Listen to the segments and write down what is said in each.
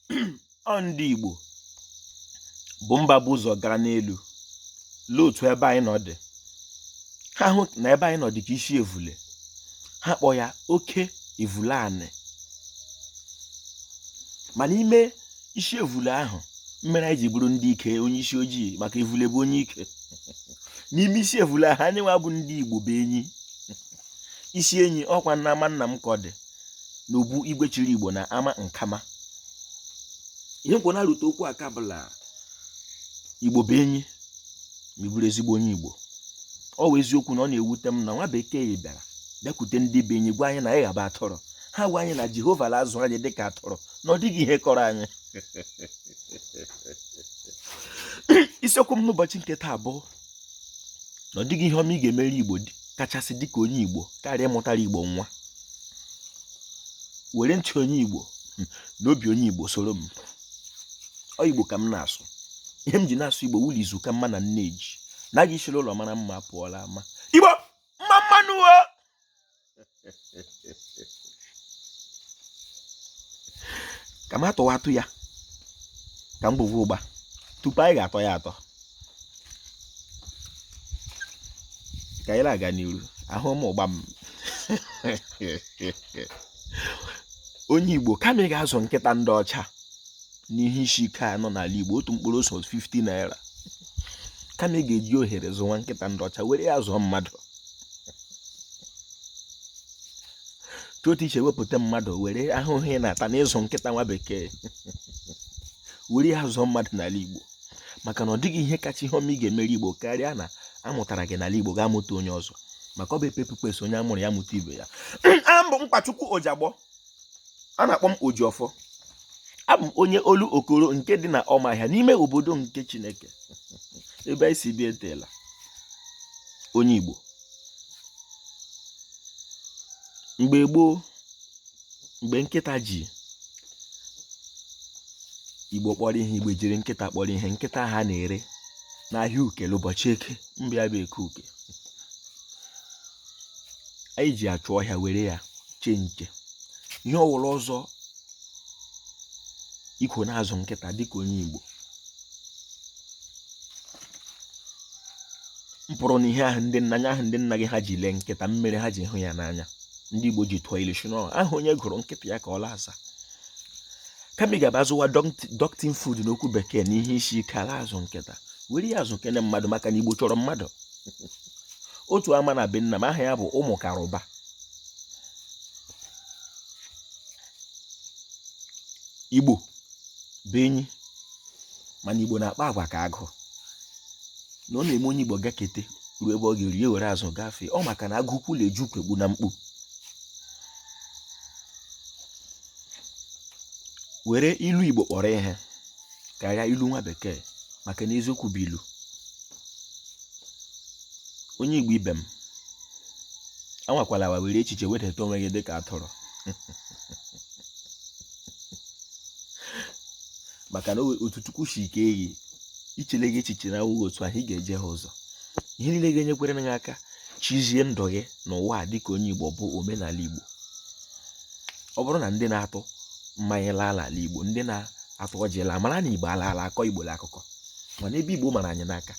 Ọ ndị Igbo bụ mba bu ụzọ gara n'elu lee otu ebe anyị nọ dị. Ha hụ na ebe anyị nọ dị ka isi evule, ha kpọọ ya oke evule anị. Ma n'ime isi evule ahụ mere anyị ji bụrụ ndị ike, onye isi ojii, maka evule bụ onye ike. N'ime isi evule ahụ, anyị nwa bụ ndị Igbo bụ enyi. Isi enyi ọkwa na ama nna m ka ọ dị n'obu igwe chiri Igbo na ama nkama. Ihe nkwo na-arute okwu aka bụla Igbo bụ enyi ma ị bụrụ ezigbo onye Igbo. Ọ bụ eziokwu na ọ na-ewute m na nwa bekee bịara bịakwute ndị be enyi gwa anyị na anyị ghaba atụrụ. Ha gwa anyị na Jehova na-azụ anyị dịka atụrụ, na ọ dịghị ihe kọrọ anyị. Isiokwu m n'ụbọchị nke taa bụ na ọ dịghị ihe ọma ị ga-emere Igbo kachasị dịka onye Igbo karịa ịmụtara Igbo nwa. Were ntị onye Igbo na obi onye Igbo soro m. Ọ Igbo ka m na-asụ. Ihe m ji na-asụ Igbo wụlụ izu ka mma na nneji na aga isiri ụlọ mara mma pụọla ama. Igbo mma mmanụ o! Ka m atụwa atụ ya ka m gbụwa ụgba tupu anyị ga-atọ ya atọ ka anyị na-aga n'iru. Ahụ m ụgba m. Onye Igbo, kama ị ga-azụ nkịta ndị ọcha n'ihe isi ike a nọ n'ala Igbo, otu mkpụrụ ose 50 naira, kama ị ga-eji ohere zụwa nkịta ndị ọcha, were ya zụọ mmadụ. Otu iche wepụta mmadụ, were ahụhụ ị na-ata n'ịzụ nkịta nwa bekee were ya zụọ mmadụ n'ala Igbo. Maka na ọ dịghị ihe kacha ihe ọma ị ga-emere Igbo karịa na amụtara gị n'ala Igbo ga-amụta onye ọzọ, maka ọ bụ epepukpesi onye amụrụ ya mụta ibe ya. Abụ m Mkpachukwu Ojiagbọ, a na-akpọ m Ojiọfọ. Abụ m onye olu Okoro nke dị na Ọmahịa n'ime obodo nke Chineke, ebe anyị si bịa eteela. Onye Igbo, mgbe gboo, mgbe nkịta ji Igbo kpọrọ ihe, Igbo jiri nkịta kpọrọ ihe. Nkịta ha na-ere n'ahịa Ukele ụbọchị eke, mgbe ya bụ eke uke, anyị ji achụ ọhịa, were ya chee nche. Ihe ọwụla ọzọ ikwo na-azụ nkịta dịka onye Igbo mpụrụ na ihe ahụ ndị nna anya ahụ ndị nna gị ha ji lee nkịta mmere ha ji hụ ya n'anya. Ndị Igbo ji tụọ ilu sị na aha onye gụrụ nkịta ya ka ọ la-aza. Kama ị ga-aba zụwa dog food n'okwu bekee na ihe isi ike ala azụ nkịta, were ya azụ kene mmadụ, maka na Igbo chọrọ mmadụ. Otu ama na be nna m, aha ya bụ ụmụ karụba. Igbo bụ enyi, mana Igbo na-akpa agwa ka agụ, na ọ na-eme onye Igbo gakete ruo ebe ọ ga-eru, ya were azụ gafee. Ọ maka na agụ ukwu na-eju ukwu na mkpu. Were ilu Igbo kpọrọ ihe karịa ilu nwa bekee, maka na eziokwu bụ ilu. Onye Igbo ibe m, anwakwala wa were echiche wedata onwe gị dịka atụrụ, maka na otu Chukwu si kee gị, ichele gị echiche na awụghị otu ahụ ị ga-eje ha ụzọ. Ihe niile ga-enyekwere gị aka chizie ndụ gị n'ụwa a dịka onye Igbo bụ omenala Igbo. Ọ bụrụ na ndị na-atụ mmanya laa n'ala Igbo, ndị na-atụ ọjị laa, mara na Igbo alaala akọ Igbo akụkọ. Mana ebe Igbo mara anyị n'aka,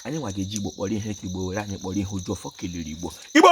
anyị nwa ga-eji Igbo kpọrọ ihe ka Igbo were anyị kpọrọ ihe. Ojiọfọ kelere Igbo. Igbo.